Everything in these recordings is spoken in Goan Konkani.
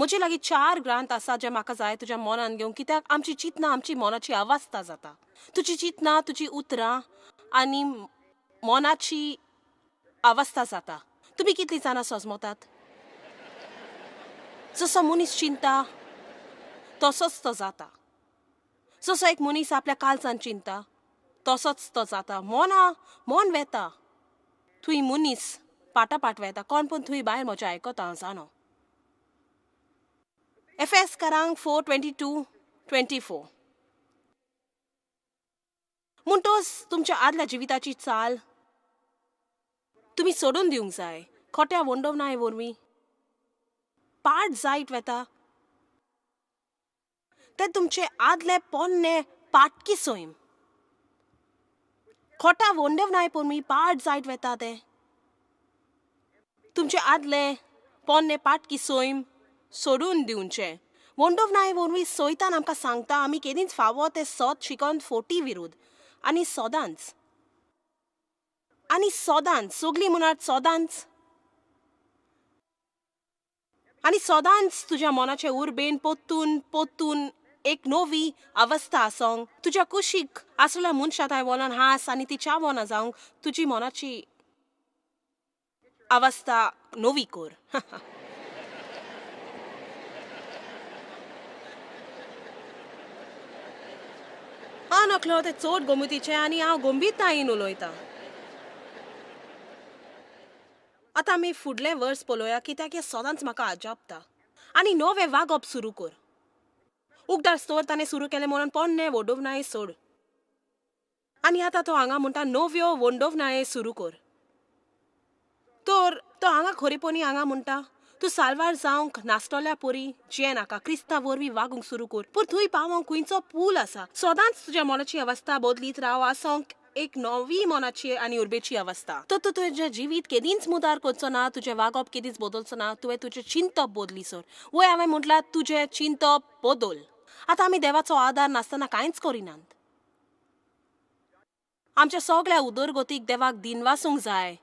म्हजे लागीं 4 ग्रांथ आसा जे म्हाका जाय तुज्या मनान घेवंक, कित्याक आमची चिंतना आमची मनाची अवस्था जाता. तुजी चिंतना, तुजी उतरां आनी मनाची अवस्था जाता. तुमी कितलीं जाणां सजमतात? जसो मनीस चिंता तसोच तो जाता. जसो एक मनीस आपल्या काळजान चिंता तसोच तो जाता. मना मन वेता थंय मनीस पाटापाट वेता. कोण पूण थंय भायर म्हजें आयकता हांव जाणो. एफेसकारांक 4:22-24. म्हणटोच तुमच्या आदल्या जिविताची चाल तुमी सोडून दिवंक जाय. खोट्या वंडवनाय वरवीं पाट जायत वेता ते तुमचे आदले पोन्ने पाटकी सैम. खोटा वंडवनाय वरवीं पाट जायत वेता ते तुमचे आदले पोन्ने पाटकी सैम सोडून दिवचें. वंडवनाय वरवीं सैतान आमकां सांगता आमी केदींच फावो तें सत शिकोन फोटी विरोध आनी सदांच आनी सदांच सगळीं म्हणात सदांच आनी सदांच तुज्या मनाचे उर्बेन पोत्तून पोत्तून एक नवी अवस्था आसोंक. तुज्या कुशीक आसल्या मनशा थंय वलोन हांस आनी ती चावना जावंक तुजी मनाची अवस्था नवी कर. हांव नकलो तें चड गोमतीचें आनी हांव गंभीरतायेन उलयतां. आतां आमी फुडलें वर्स पळोवया, कित्याक हें सदांच म्हाका अजापता. आनी नवें वागप सुरू कर. उगडास दवर ताणें सुरू केलें म्हणून पोन्नें वडोवनाय सोड. आनी आतां तो हांगा म्हणटा नव्यो वंडोवनाय सुरू कर. तर तो हांगा खरेपणी हांगा म्हणटा तूं साल्वार जावंक नासतल्या परी जिये नाका, क्रिस्ता वरवीं वागूंक सुरू कर. पूण थंय पावोंक खंयचो पूल आसा. सदांच तुज्या मनाची अवस्था बदलीत राव आसोंक एक नवी मनाची आनी उर्बेची अवस्था. तर तूं तुजें जिवीत केदींच मुदार करचो ना, तुजें वागप केदींच बदलचो ना. तुवें तुजें चिंतप बदलीसर. वय हांवें म्हटलां तुजें चिंतप बदल. आतां आमी देवाचो आदार नासतना कांयच करिनात. आमच्या सगळ्या उदरगतीक देवाक दिनवासूंक जाय.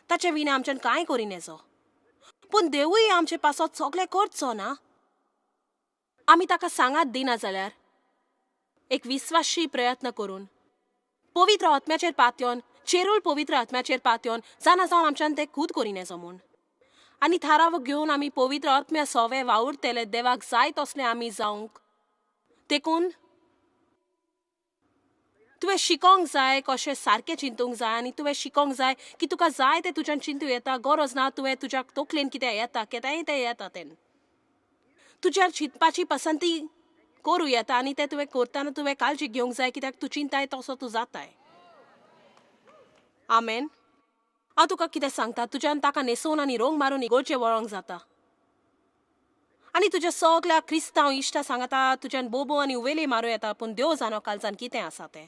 ताचे विना आमच्यान कांय करिनेजो. पूण देवूय आमचे पासत सगळें करचो ना. आमी ताका सांगात दिना जाल्यार एक विस्वाशी प्रयत्न करून पवित्र आत्म्याचेर पातयन, चेरूल पवित्र आत्म्याचेर पातयन जाणा जावन आमच्यान तें खूद करिनेजो म्हूण. आनी थाराव घेवन आमी पवित्र आत्म्या सोवे वावुरतले देवाक जाय तसले आमी जावंक. देखून तुवें शिकोंक जाय कशें सारकें चिंतूंक जाय. आनी तुवें शिकोंक जाय की तुका जाय तें तुज्यान चिंतूं येता. गरज ना तुवें तुज्या तकलेन कितें येता केदांय तें येता तें तुज्या चिंतपाची पसंती करूं येता. आनी तें तुवें करतना तुवें काळजी घेवंक जाय, कित्याक तूं चिंताय तसो तूं जाताय. आमेन. हांव तुका कितें सांगता, तुज्यान ताका न्हेसोवन आनी रोंग मारून इगोर्जे व्हरोंक जाता. आनी तुज्या सगल्या क्रिस्तांव इश्टा सांगता तुज्यान बोबो आनी उवेली मारूं येता, पूण देव जाणो काळजान कितें आसा तें.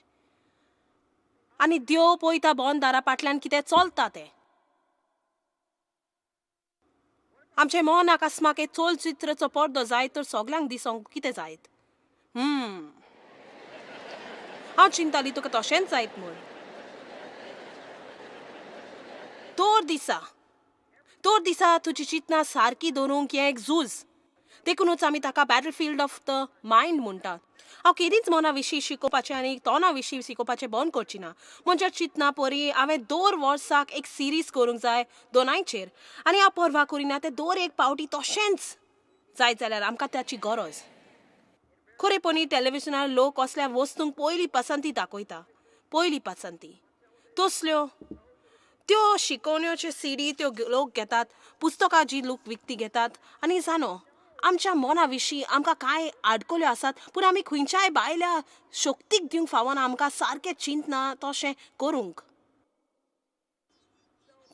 आनी देव पळयता बंद दारा फाटल्यान कितें चलता तें. आमचें मन अकस्मात एक चलचित्राचो पडदो जायत तर सगल्यांक दिसोंक कितें जायत. हांव चिंताली तुका तशेंच जायत म्हूण. तोर दिसा तोर दिसा तुजी चिंतना सारकी दवरूंक हें एक झूज. देखूनच आमी ताका बॅटलफिल्ड ऑफ the mind म्हणटात. हांव केदींच मना विशीं शिकोवपाचें आनी तोंडा विशीं शिकोवपाचें बंद करची ना. म्हणजे चिंतना परी हांवें दर वर्साक एक सिरीज करूंक जाय दोनांयचेर. आनी हांव पर्वा करिना तें दर एक पावटी तशेंच जायत जाल्यार आमकां ताची गरज. खरेपणी टेलिविजनार लोक असल्या वस्तूंक पयली पसंती दाखयता. पयली पसंती तसल्यो त्यो शिकोवण्योच्यो सीडी त्यो लोक घेतात, पुस्तकां जी लोक विकती घेतात. आनी जाणो आमच्या मना विशीं आमकां कांय आडकल्यो आसात, पूण आमी खंयच्याय भायल्या शक्तीक दिवंक फावना आमकां सारकें चिंतना तशें करूंक.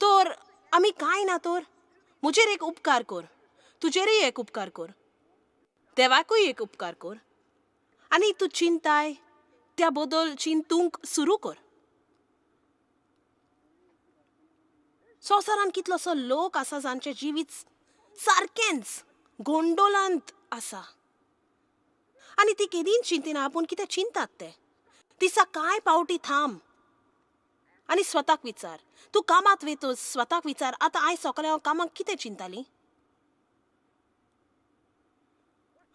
तर आमी कांय ना तर म्हजेर एक उपकार कर, तुजेरय एक उपकार कर, देवाकूय एक उपकार कर. आनी तूं चिंताय त्या बदल चिंतूंक सुरू कर. संवसारान कितलोसो लोक आसा जांचें जिवीत सारकेंच गोंडोलांत आसा आनी ती केदींच चिंतिना, पूण कितें चिंतात ते. दिसा कांय पावटी थांब आनी स्वताक विचार. तूं कामांत वयतच स्वताक विचार, आतां आयज सकाळीं हांव कामाक कितें चिंताली?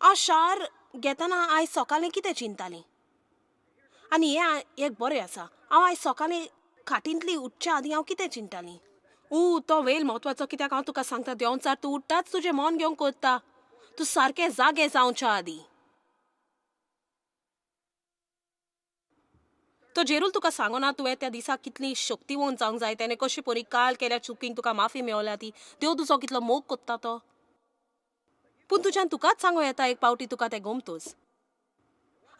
हांव शार घेतना आयज सकाळीं कितें चिंताली आनी हें एक बरें आसा. हांव आयज सकाळीं खाटींतली उठच्या आदीं हांव कितें चिंताली. तो वेळ म्हत्वाचो कित्याक हांव तुका सांगता, देंवचार तूं उठ्ठाच तुजें मन घेवंक कोत्ता, तूं सारकें जागे जावच्या आदीं. तो जेरूल तुका सांगना तुवें त्या दिसा कितली शक्तिवंत जावंक जाय, तेणें कशी परी काल केल्या चुकींक तुका माफी मेवल्या ती, देव तुजो कितलो मोग कोत्ता तो. पूण तुज्यान तुकाच सांगू येता एक पावटी तुका तें गोमतोच.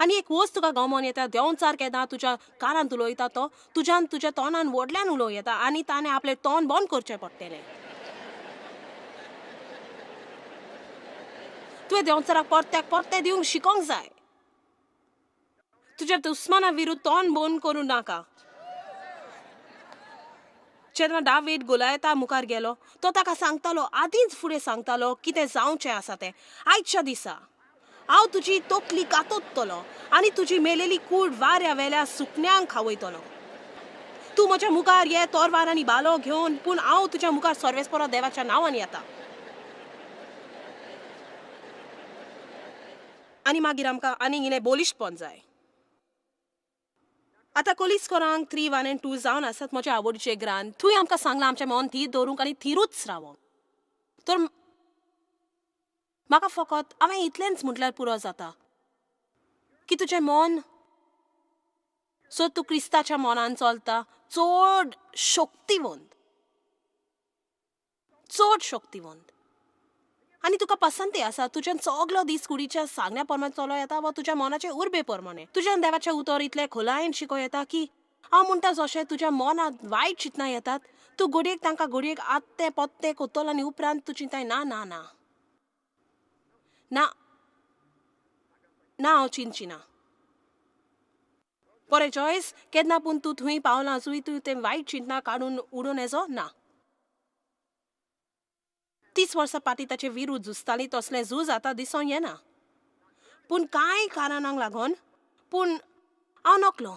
आनी एक वस्त तुका गमोन येता, देंवचार केन्ना तुज्या कानांत उलयता तो तुज्यान तुज्या तोंडान व्हडल्यान उलोवं येता आनी ताणें आपलें तोंड बंद करचें पडटलें. तुवें देंवचाराक परत्याक परतें दिवंक शिकोंक जाय. तुज्या दुस्माना विरुद्ध तोंड बंद करूं नाका. जेन्ना दावीद गोलायता मुखार गेलो तो ताका सांगतालो, आदींच फुडें सांगतालो कितें जावचें आसा तें. आयच्या दिसा हांव तुजी तकली कातोतलो आनी तुजी मेलेली कूड वाऱ्या वेल्या सुकण्यांक खावयतलो. तूं म्हज्या मुखार ये तोरवार आनी बालो घेवन, पूण हांव तुज्या मुखार सर्वेस्परा देवाच्या नांवान येता. आनी मागीर आमकां आनीक इल्लें बोलिशपण जाय. आतां कोलिस्कोरांक 3, 1 and 2 जावन आसात म्हजे आवडीचे ग्रांथ. थंय आमकां सांगलां आमचें मन थीर दवरूंक आनी थिरूच रावोंक. तर म्हाका फकत हांवें इतलेंच म्हटल्यार पुरो जाता की तुजें मन सो तूं क्रिस्ताच्या मनान चलता चड शक्तिवंत, चड शक्तिवंत आनी तुका पसंती आसा. तुज्यान सगलो दीस कुडीच्या सांगण्या प्रमाणे चलो येता वा तुज्या मनाचे उर्बे प्रमाणे. तुज्यान देवाचें उतर इतलें खोलायेन शिको येता की हांव म्हणटा जशें तुज्या मनांत वायट चिंतनां येतात तूं घडयेक तांकां घडयेक आत्तें पोत्तें कोत्तलो आनी उपरांत तूं चिंताय ना ना ना ना ना हांव चिंतची ना. बरें जॉयस, केन्ना पूण तूं थंय पावलां आसूय तूं तें वायट चिंतनां काडून उडोवन येजो ना. 30 वर्सां फाटीं ताचे विरूद्ध झुजताली तसलें झूज आतां दिसोन येना. पूण कांय कारणांक लागून पूण हांव नकलो,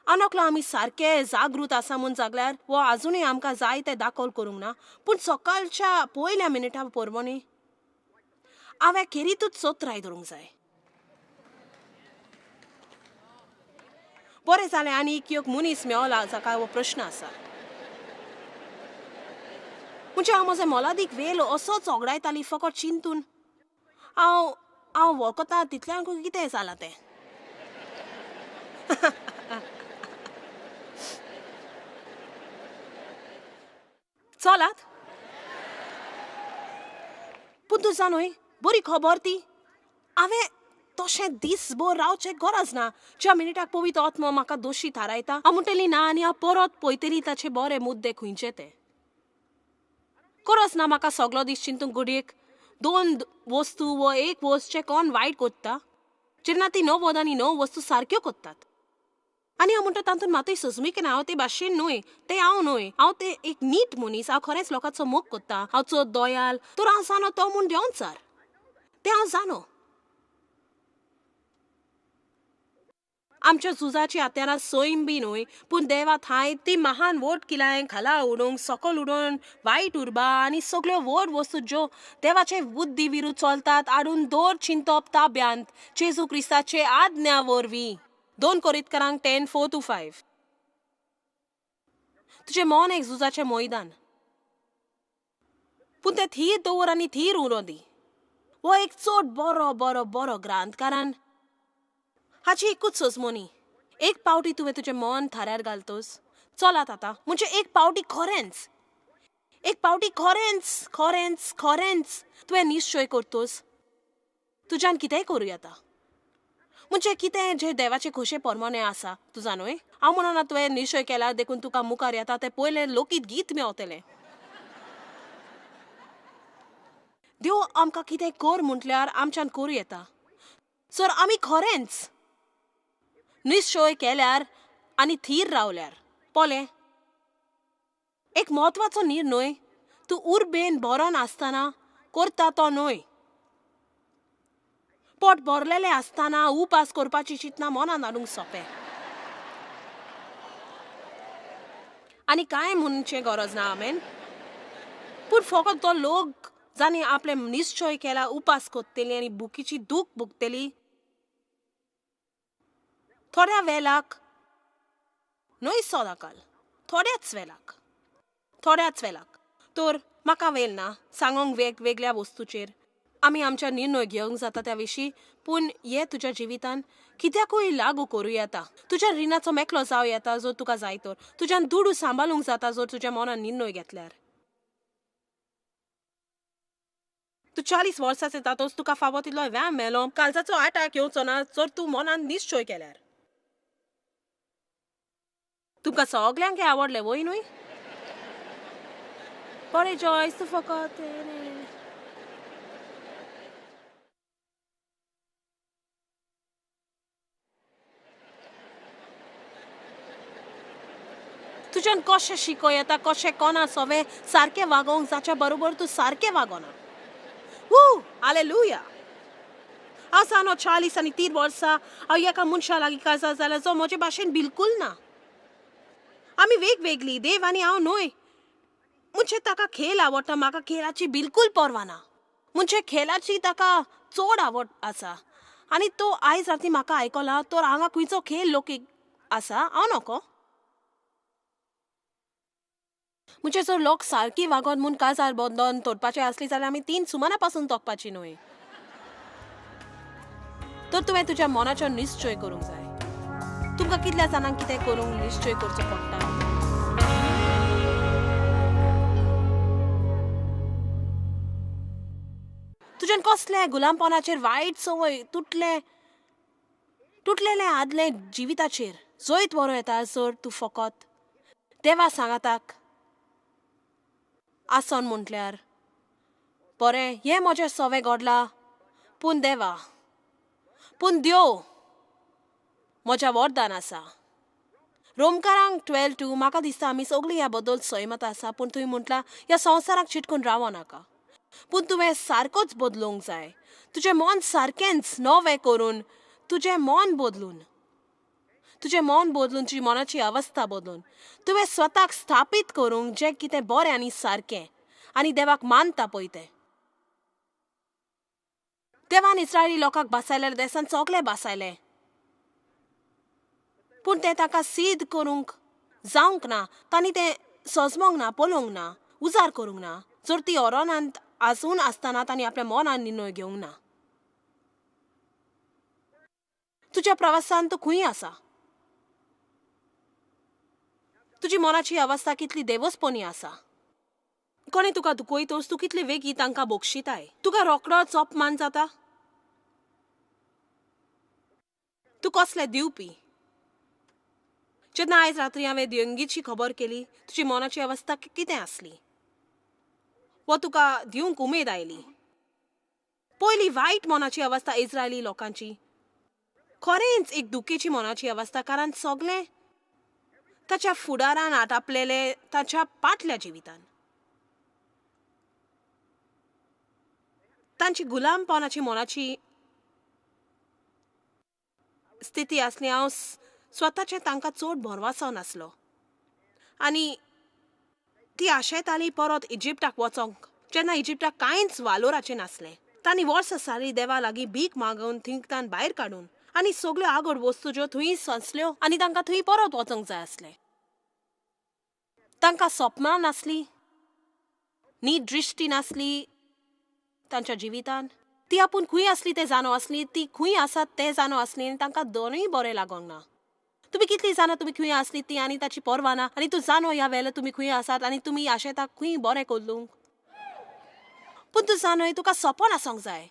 हांव नकलो आमी सारके जागृत आसा म्हूण जागल्यार वो आजुनूय आमकां जाय तें दाखल करूंक ना. पूण सकाळच्या पयल्या मिनटा परमणी हांवें खेरीतूच चतराय धरूंक जाय. बरें जालें आनी एक मनीस मेवला जाका हो प्रश्न आसा. म्हणजे हांव म्हजो मोलादीक वेळ असोच ओगडायताली फकत चिंतून. हांव हांव वळखता तितल्यान कितें जालां तें. चलात. पूण तूं जाणूय बरी खबर ती हांवें तशें दीसभर रावचें गरज ना. ज्या मिनटाक पवित्र आत्मो म्हाका दोशी थारायता हांव म्हणटली ना आनी हांव परत पळयतली ताचे बरे मुद्दे खंयचे ते. गरज ना म्हाका सगलो दीस चिंतूंक घडयेक 2 वस्तू वा 1 वस्तूचें कोण वायट कोत्ता जेन्ना ती 90 आनी 9 वस्तू सारक्यो कोत्तात. आनी हांव म्हणटा तातूंत मातूय सजमीक ना. हांव ते भाशेन न्हय, तें हांव न्हय, हांव तें एक नीट मनीस. हांव खरेंच लोकांचो मोग कोत्ता, हांव चड दयाल तर हांव जाणो तो म्हूण देंवचार, तें हांव जाणो. आमच्या झुजाची हत्यारां सैम बी न्हय, पूण देवा थांय ती महान व्हड किलाय खाला उडोवंक सकल उडोवन वायट उर्बा आनी सगळ्यो व्हड वस्तू ज्यो देवाचे बुद्धी विरुद्ध चलतात हाडून दर चिंतप ताब्यांत जेजू क्रिस्ताचे आज्ञा वरवीं. 2 कोरिंथकारांक 10, 4-5. तुजें मन एक झुजाचें मैदान, पूण तें थीर दवर आनी थीर उरो दी. हो एक चड बरो बरो बरो ग्रांथ, कारण हाची एकूच सजमोनी. एक पावटी तुवें तुजें मन थाऱ्यार घालतोस चलात आतां म्हणजे एक पावटी खरेंच, एक पावटी खरेंच खरेंच खरेंच तुवें निश्चय करतोस तुज्यान कितेंय करूं येता. म्हणजे कितें जें देवाचे खोशे परमाणे आसा तुजा न्हय. हांव म्हणना तुवें निश्चय केला देखून तुका मुखार येता तें पयलें लोकीत गीत मेवतलें. देव आमकां कितें कर म्हटल्यार आमच्यान करूं येता सर आमी खरेंच निश्चय केल्यार आनी थीर रावल्यार. पळय एक म्हत्वाचो निर्णय तूं उर्बेन भरोन आसतना करता तो न्हय. पोट भरलेलें आसतना उपास करपाची चिंतना मनान हाडूंक सोंपें आनी कांय म्हणचें गरज ना. आमेन. पूण फकत तो लोक जांणी आपले निश्चय केला उपास कोत्तली आनी बुकीची दूख भोगतली थोड्या वेळाक न्हय सदांकाल, थोड्याच वेळाक, थोड्याच वेळाक. तर म्हाका वेळ ना सांगोंक वेगवेगळ्या वस्तूचेर आमी आमच्या निर्णय घेवंक जाता त्या विशीं, पूण हे तुज्या जिवितान कित्याकूय लागू करूं येता. तुज्या रिणाचो मेकलो जावं येता जर तुका जाय तर, तुज्यान दुडू सांबाळूंक जाता जर तुज्या मनान निर्णय घेतल्यार. तूं 40 वर्सांचें जातोच तुका फावो तितलो व्यायाम मेलो, काळजाचो अटॅक येवचो ना जर तूं मनान निश्चय केल्यार. तुमकां सगल्यांक हें आवडलें वय न्हय? बरें जॉयस, तूं फकत तुज्यान कशें शिको येता, कशें कोणा सवें सारकें वागोवंक जाच्या बरोबर तूं सारकें वागोना. वू हालेलुया. हांव जाणो 40 आनी 3 वर्सां हांव एका मनशा लागीं काजार जाल्यार जो म्हजे भाशेन बिलकूल ना. आमी वेगवेगळी, देव आनी हांव न्हय. म्हणजे ताका खेळ आवडटा, म्हाका खेळाची बिलकूल पर्वा ना. म्हणजे खेळाची ताका चड आवड आसा आनी तो आयज राती म्हाका आयकला तर हांगा खंयचो खेळ लोकीक आसा हांव नको. म्हणजे जर लोक सारकी वागोन म्हूण काजार बंदन तोडपाचें आसली जाल्यार आमी 3 सुमाना पासून तोकपाची न्हय. तर तुवें तुज्या मनाचो निश्चय करूंक जाय. तुमकां कितल्या जाणांक कितें करूंक निश्चय करचो पडटा? तुज्यान कसलें गुलामपणाचेर वायट संवय तुटलें तुटलेलें आदलें जिविताचेर जैत बरो येता जर तूं फकत देवा सांगाताक आसन म्हटल्यार बरें हें म्हजें सवें घडलां, पूण देवा, पूण देव म्हज्या वरदान आसा. रोमकारांक 12:2 म्हाका दिसता आमी सगळीं ह्या बद्दल सहमत आसा, पूण तुवें म्हटलां ह्या संवसाराक चिटकून रावो नाका, पूण तुवें सारकोच बदलूंक जाय. तुजें मन सारकेंच नवें करून, तुजें मन बदलून, तुजें मन बदलून, तुजी मनाची अवस्था बदलून तुवें स्वताक स्थापीत करूंक जें कितें बरें आनी सारकें आनी देवाक मानता पळय तें. देवान इस्रायली लोकांक भासायले देसान सगळें भासायलें, पूण तें ताका सिद्ध करूंक जावंक ना. तांणी तें सजमोंक ना, पळोवंक ना, उजार करूंक ना. जर ती ओरोनांत आसून आसतना तांणी आपल्या मनान निर्णय घेवंक ना. तुज्या प्रवासान तूं खंय आसा? तुजी मनाची अवस्था कितली देवस्पणी आसा? कोणें तुका दुखयतोच तूं कितले वेगीं तांकां बक्षिताय? तुका रोकडोच अपमान जाता? तूं कसलें दिवपी? जेन्ना आयज रात्री हांवें देंगीची खबर केली, तुजी मनाची अवस्था कितें आसली? वो तुका दिवंक उमेद आयली? पयली वायट मनाची अवस्था इस्रायली लोकांची खरेंच एक दुखेची मनाची अवस्था, कारण सगळें ताच्या फुडारान आटापलेलें ताच्या पाटल्या जिवितान. तांची गुलामपणाची मनाची स्थिती आसली. हांव स्वताचें तांकां चड भरवासो नासलो आनी ती आशेताली परत इजिप्टाक वचोंक, जेन्ना इजिप्टाक कांयच वालोराचें नासलें. तांणी वर्सां साली देवा लागीं भीक मागून थिंकतान भायर काडून आनी सगळ्यो आगड वस्तू ज्यो थंय सोंसल्यो आनी तांकां थंय परत वचोंक जाय आसलें. तांकां सपनां नासलीं, नी दृश्टी नासली तांच्या जिवितान. ती आपूण खंय आसली तें जाणो आसली, ती खंय आसात तें जाणो आसली आनी तांकां दोनूय बरें लागोंक ना. तुमी कितली जाणां तुमी खंय आसली ती आनी ताची पर्वा ना, आनी तूं जाणो ह्या वेळार तुमी खंय आसात आनी तुमी आशेता खंय बरें करूंक, पूण तूं जाणोय तुका सपन आसूंक जाय,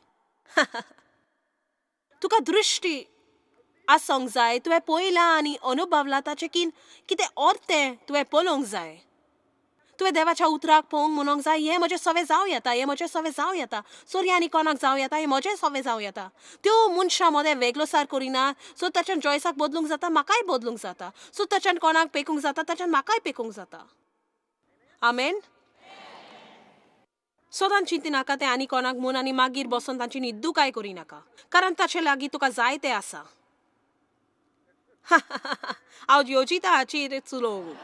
तुका दृश्टी आसूंक जाय. तुवें पळयलां आनी अनुभवलां ताचें कितें अर्थ तें तुवें पळोवंक जाय. तुवें देवाच्या उतराक पळोवंक म्हणूंक जाय, हें म्हजें सवें जावं येता, हें म्हजें सवें जावं येता, सोरी आनी कोणाक जावं येता, हें म्हजें सवें जावं येता. त्यो मनशां मदें वेगळोसार करिना, सो ताच्यान जॉयसाक बदलूंक जाता, म्हाकाय बदलूंक जाता, सो ताच्यान कोणाक पेकूंक जाता, ताच्यान म्हाकाय पेकूंक जाता. आमेन. सदांच चिंती नाका तें आनी कोणाक म्हूण आनी मागीर बसून तांची न्हिद्दू काय करिनाका, कारण ताचे लागीं तुका जाय तें आसा. हांव येवजिता हाचेर चलोवंक.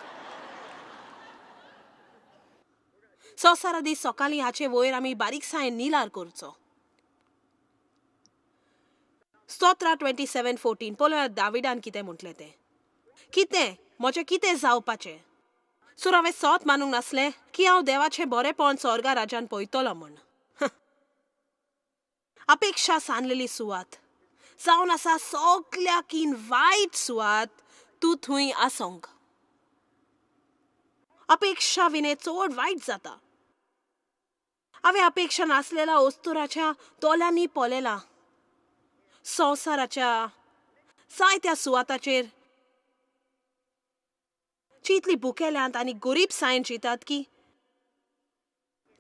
संवसारा दीस सकाळीं हाचे वयर आमी बारीकसायेन निलार करचो. स्तोत्रा 27:14 पळोवया दाविडान कितें म्हटलें तें. कितें म्हजें कितें जावपाचें? सो हांवें सोत मानूंक नासलें की हांव देवाचें बरेंपण स्वर्गा राजान पळयतलो म्हूण. अपेक्षा सांडलेली सुवात जावन आसा सगल्याकीन वायट सुवात, तूं थंय आसोंक. अपेक्षा विणे चड वायट जाता. हांवें अपेक्षा नासलेल्या वस्तुराच्या दोळ्यांनी पळयला. संवसाराच्या जायत्या सुवाताचेर जी इतली भुकेल्यांत आनी गरीब सायन चिंतात की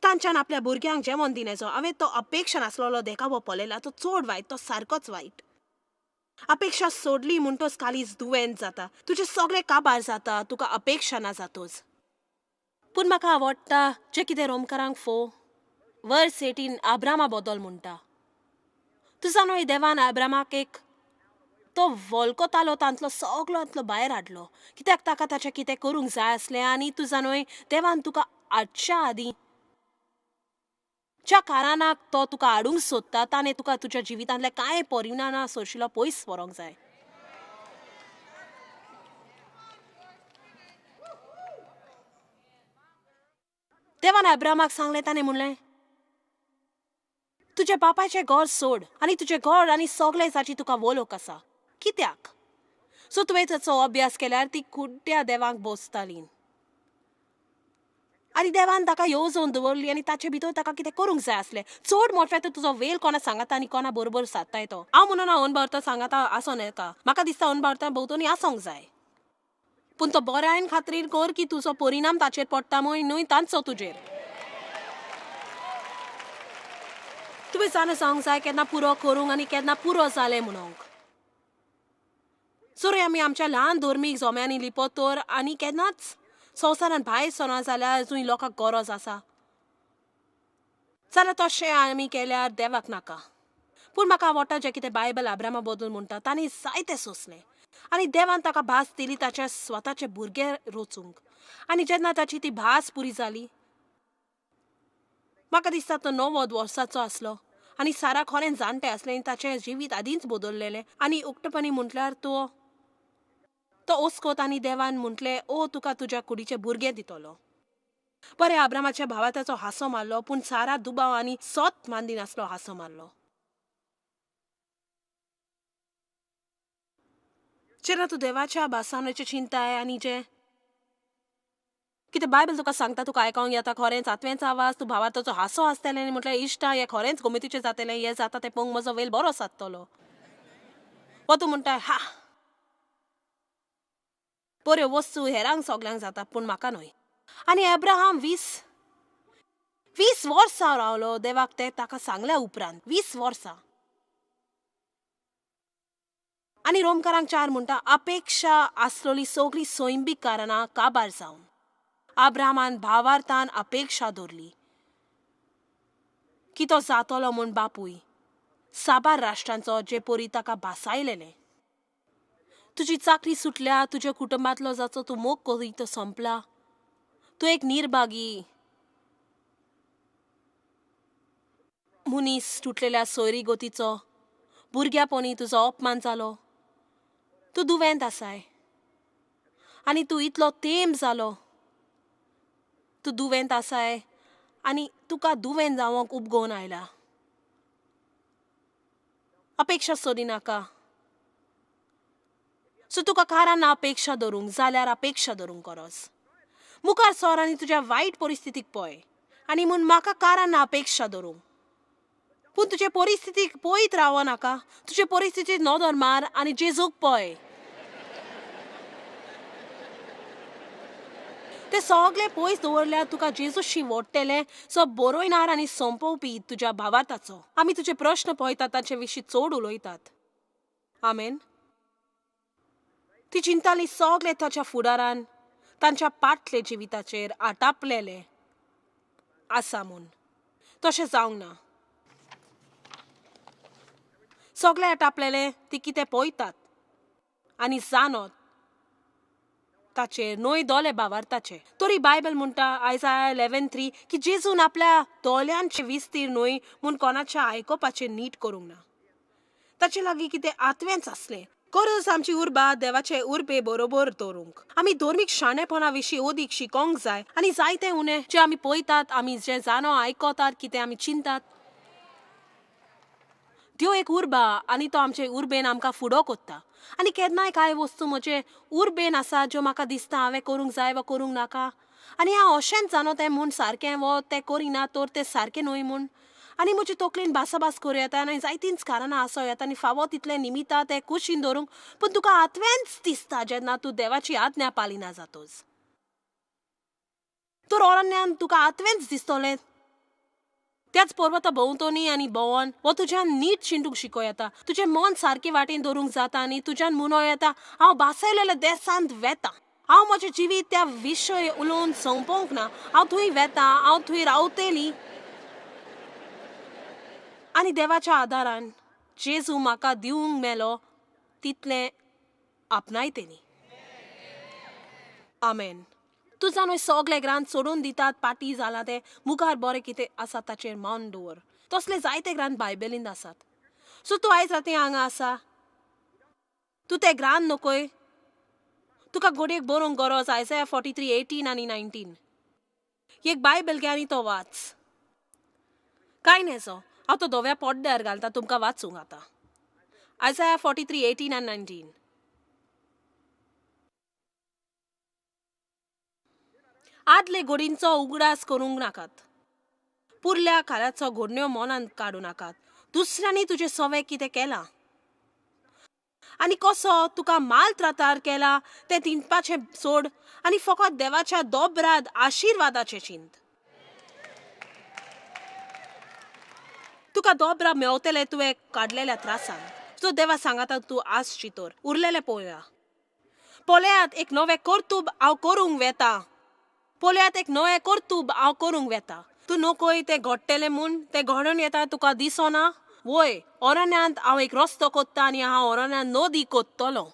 तांच्यान आपल्या भुरग्यांक जेवण दिण्याचो. हांवें तो अपेक्षा नासलेलो देखावो पळयला. तो चड वायट, तो सारकोच वायट. अपेक्षा सोडली म्हणटोच कालीज दुयेंत जाता, तुजें सगळें काबार जाता, तुका अपेक्षा ना जातोच. पूण म्हाका आवडटा जें कितें रोमकारांक 4:18 आब्रामा बदल म्हणटा. तूं जाणा देवान आब्रामाक एक तो वळखतालो तांतलो सगळो भायर हाडलो, कित्याक ताका ताचें कितें करूंक जाय आसलें. आनी तूं जाणा देवान तुका हाडच्या आदीं ज्या कारणाक तो तुका हाडूंक सोदता ताणें तुका तुज्या जिवितांतले कांय परिणाम सोंशिल्लो पयस व्हरूंक जाय. देवान अब्रामाक सांगलें, ताणें म्हणलें तुज्या बापायचें घर सोड आनी तुजें घर आनी सगळें जाची तुका वळख आसा. कित्याक? सो तुवें ताचो अभ्यास केल्यार ती कुड्ड्या देवाक बसताली आनी देवान ताका येवजण दवरली आनी ताचे भितर ताका कितें करूंक जाय आसलें. चड मोटवें तर तुजो वेल कोणा सांगाता आनी कोणा बरोबर सादताय तो. हांव म्हणून अनभारता सांगाता आसों नाका, म्हाका दिसता अनभारता भोंवतणी आसोंक जाय, पूण तो बऱ्यान खातीर कर की तुजो परिणाम ताचेर पडटा म्हूण न्हय तांचो तुजेर. तुवें जाणा जावंक जाय केन्ना पुरो करूंक आनी केन्ना पुरो जालें म्हणूंक. सोरी आमी आमच्या ल्हान धर्मीक जोम्यांनी लिपत तर आनी केन्नाच संवसारान भायर सरना जाल्यार जंय लोकांक गरज आसा जाल्यार तशें आमी केल्यार देवाक नाका. पूण म्हाका आवडटा जें कितें बायबल आब्रामा बदल म्हणटा. ताणें जायतें सोंसलें आनी देवान ताका भास दिली ताच्या स्वताचे भुरगे रचूंक. आनी जेन्ना ताची ती भास पुरी जाली, म्हाका दिसता तो 90 वर्सांचो आसलो आनी सारा खरें जाणटें आसलें आनी ताचें जिवीत आदींच बदललेलें. आनी उक्तपणी म्हटल्यार तो तो ओस्कोत आनी देवान म्हटलें ओ तुका तुज्या कुडीचे भुरगे दितलो. बरें आब्रामाच्या भावा ताचो हांसो मारलो, पूण सारा दुबाव आनी सोत मांदिनासलो हांसो मारलो. जेन्ना तूं देवाच्या भासानाचें चिंताय आनी जें कितें बायबल तुका सांगता तुका आयकोंक येता खरेंच आतवेंच आवाज, तूं भावार ताचो हांसो आसतलें आनी म्हटलें इश्टा हें खरेंच गोमेतीचें जातलें, हें जाता तें पळोवंक म्हजो वेल बरो सादतलो. वा तूं म्हणटा हा बऱ्यो वस्तू हेरांक सगल्यांक जाता पूण म्हाका न्हय. आनी अब्राहम 20 वर्सां रावलो देवाक तें ताका सांगल्या उपरांत 20 वर्सां. आनी रोमकारांक 4 म्हणटा अपेक्षा आसलेली सगळीं सैमीक कारणां काबार जावन अब्राहमान भावार्थान अपेक्षा दवरली की तो जातलो म्हूण बापूय साबार राष्ट्रांचो जे परी ताका भासायलेलें. तुजी चाकरी सुटल्या, तुज्या कुटुंबांतलो जाचो तूं मोग करी तो सोंपला, तूं एक निर्भागी मनीस तुटलेल्या सोयरी गोतीचो, भुरग्यापणी तुजो अपमान जालो, तूं दुवेंत आसाय आनी तूं इतलो तेंप जालो, तूं दुवेंत आसाय आनी तुका दुवेंत जावंक उपगोवन आयला. अपेक्षा सोडिनाका. सो तुका कारण ना अपेक्षा धरूंक जाल्यार अपेक्षा धरूंक गरज. मुखार सर आनी तुज्या वायट परिस्थितीक पळय आनी म्हूण म्हाका कारण ना अपेक्षा धरूंक, पूण तुजे परिस्थितीक पळयत रावो नाका. तुजे परिस्थितीक नदर मार आनी जेजूक पळय. ते सगळे पयस दवरल्यार तुका जेजूशी वोडटलें सो बरोयणार आनी सोंपोवपी तुज्या भावार्थाचो. आमी तुजे प्रश्न पळयतात तांचे विशीं चड उलयतात. आमेन. ती चिंताली सगळे ताच्या फुडारान तांच्या पाटले जिविताचेर आटापलेले आसा म्हूण. तशें जावंक ना. सगळे आटापलेले ती कितें पळयतात आनी जाणत ताचेर न्हय दोले बावारताचे. तरी बायबल म्हणटा आयजाया 11:3 की जेजून आपल्या दोल्यांचे विस्तीर न्हय म्हूण कोणाच्या आयकोपाचें नीट करूंक ना. ताचे लागीं कितें आत्वेंच आसलें. गरज आमची उर्बा देवाचे उर्बे बरोबर दवरूंक. आमी धर्मीक शाणेपणा विशीं अदीक शिकोंक जाय आनी जायते उणें जें आमी पळयतात, आमी जें जाणो आयकतात, कितें आमी चिंतात, त्यो एक उर्बा आनी तो आमचे उर्बेन आमकां फुडो कोत्ता. आनी केन्नाय कांय वस्तू म्हजे उर्बेन आसा ज्यो म्हाका दिसता हांवें करूंक जाय वा करूंक नाका, आनी हांव अशेंच जाणो तें म्हूण सारकें वो तें करिना तर तें सारकें न्हय म्हूण, आनी म्हजे तकलेन भासाभास करूं येता आनी जायतींच कारणां आसो येता आनी फावो तितलें निमितां तें कुशीन दवरूंक. पूण तुका आत्वेंच दिसता जेन्ना तूं देवाची आज्ञा पालिना जातोच तर अरण्यान तुका आत्वेंच दिसतलें. त्याच पर्वता भोंवतणी आनी भोंवन वो तुज्यान नीट चिंतूंक शिको येता, तुजें मन सारकें वाटेन दवरूंक जाता आनी तुज्यान म्हणूं येता हांव भासयलेल्या देसांत वेता, हांव म्हजें जिवीत त्या विशय उलोवन सोंपोवंक ना, हांव थंय वेता, हांव थंय रावतली. आनी देवाच्या आदारान जेजू म्हाका दिवंक मेलो तितलें आपणायतली. आमेन. तूं जाणो सगळे ग्रांत सोडून दितात पाटी जालां तें मुखार बरें कितें आसा ताचेर मन दवर. तसले जायते ग्रांत बायबलींत आसात. सो तूं आयज राती हांगा आसा, तूं ते ग्रांत नकोय, तुका घडयेक बरोवंक गरज. आयजाया 43:18 आनी 19 एक बायबल घे आनी तो वाच. कांय न्हेसो हांव तो धव्या पड्ड्यार घालता तुमकां वाचूंक आतां. आयजाया 43:18 आनी 19. आदले घोडींचो उगडास करूंक नाकात, पुरल्या काळाचो घडण्यो मनांत काडूं नाकात. दुसऱ्यांनी तुजें सवें कितें केलां आनी कसो तुका माल त्रातार केला तें तिनपाचें सोड आनी फकत देवाच्या दोबराद आशिर्वादाचें चिंत. तुका दोबरा मेवतले तुवें काडलेल्या त्रासान. सो देवा सांगाता तूं आस चितोर उरलेलें पळोवया. पळयात एक नवें कर्तूब हांव करूंक वेता, पळयात एक नवें कर्तूब हांव करूंक वेता. तूं नकोय तें घडटलें म्हूण तें घडोवन येता तुका दिसना. वय अरण्यांत हांव एक रस्तो कोत्ता आनी हांव अरण्यांत नदी कोत्तलो.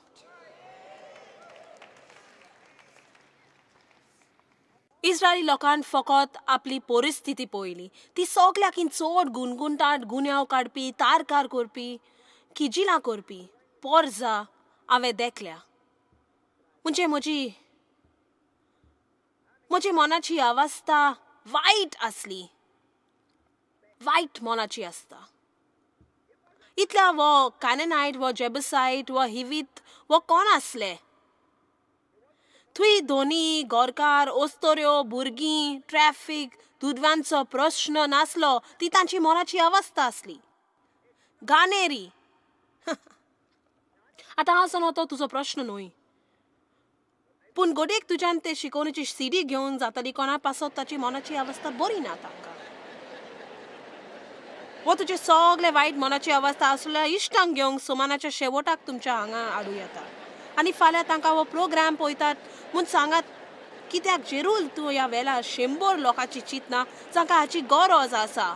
इस्रायली लोकान फकत आपली परिस्थिती पळयली. ती सगल्याकीन चड गुणगुणटात, गुन्यांव काडपी, तारकार करपी, किजिलां करपी पोरजा हांवें देखल्या. म्हणजे म्हजी म्हजी मनाची अवस्था वायट आसली, वायट मनाची आसता. इतल्या वो काननायट वो जेबसायट वो हिवीत वो कोण आसले थंय दोनी गोरकार ओस्तोऱ्यो भुरगीं ट्रॅफीक दुदवांचो प्रश्न नासलो. ती तांची मनाची अवस्था आसली. गानेरी. आतां हांव सांगो तो तुजो प्रश्न न्हय, पूण गोडेक तुज्यान ते शिकोवणेची सीडी घेवन जाताली कोणा पासत ताची मनाची अवस्था बरी ना तांकां. वो तुजे सगळे वायट मनाची अवस्था आसल्या इश्टांक घेवंक सुमानाच्या शेवटाक तुमच्या हांगा हाडूं येता आनी फाल्यां तांकां हो प्रोग्राम पळयतात म्हूण सांगात कित्याक जेरूल तूं ह्या वेळार 100 लोकांची चिंतना जांकां हाची गरज आसा.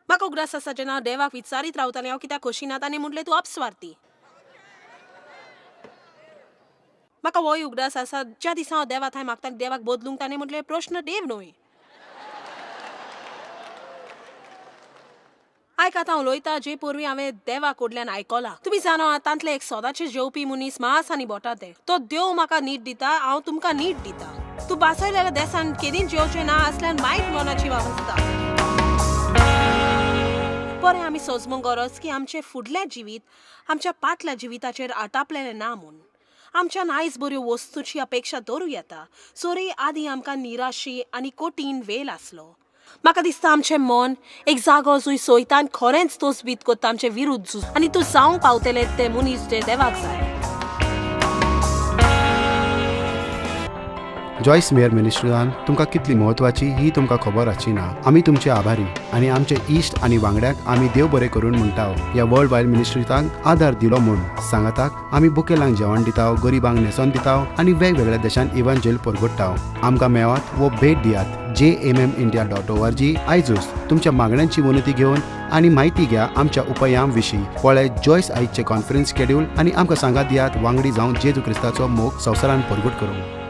म्हाका उगडास आसा जेन्ना हांव देवाक विचारीत रावतालें हांव कित्याक खोशी ना, ताणें म्हटलें तूं अपस्वार्थी. म्हाका होय उगडास आसा ज्या दिसा हांव देवा थंय मागता देवाक बदलूंक ताणें म्हटलें प्रश्न देव न्हय. आयक आतां उलयता जे पोरवीं हांवें देवा कडल्यान आयकलां. तुमी जाणा तांतले एक सदांचे जेवपी मनीस मास आनी बोटा ते तो देव म्हाका नीट दिता, हांव तुमकां नीट दिता. तूं बासयलेल्या देसान केदीं जेवचें ना आसल्यान वायट मनाची अवस्था. बरें आमी सोजमूंक गरज की आमचें फुडलें जिवीत आमच्या पाटल्या जिविताचेर आटापलेलें ना म्हूण. आमच्यान आयज बऱ्यो वस्तूची अपेक्षा दवरूं येता. सोरी आदीं आमकां निराशी आनी कठीण वेळ आसलो. म्हाका दिसता आमचें मन एक जागो जंय सोयतान खरेंच तोसबीत कोत्ता आमचे विरुद्ध आनी तूं जावंक पावतलें ते मनीस जे देवाक जाय. जॉयस मेयर मिनिस्ट्रीन तुमकां कितली म्हत्वाची ही तुमकां खबर आसची ना. आमी तुमचे आभारी आनी आमचे इश्ट आनी वांगड्यांक आमी देव बरें करून म्हणटा ह्या वर्ल्ड वायड मिनिस्ट्रीतांक आदार दिलो म्हूण. सांगाताक आमी बुकेलांक जेवण दिता, गरिबांक न्हेसोन दिता आनी वेगवेगळ्या देशांत इव्हांजेल परगट्टा. आमकां मेळात वो भेट दियात jmmindia.org. आयजूच तुमच्या मागण्यांची विनंती घेवन आनी म्हायती घ्या आमच्या उपायां विशीं. पळय जॉयस आयजचे कॉन्फरन्स शेड्यूल आनी आमकां सांगात दियात वांगडी जावन जेजू क्रिस्ताचो मोग संवसारान परगट करूंक.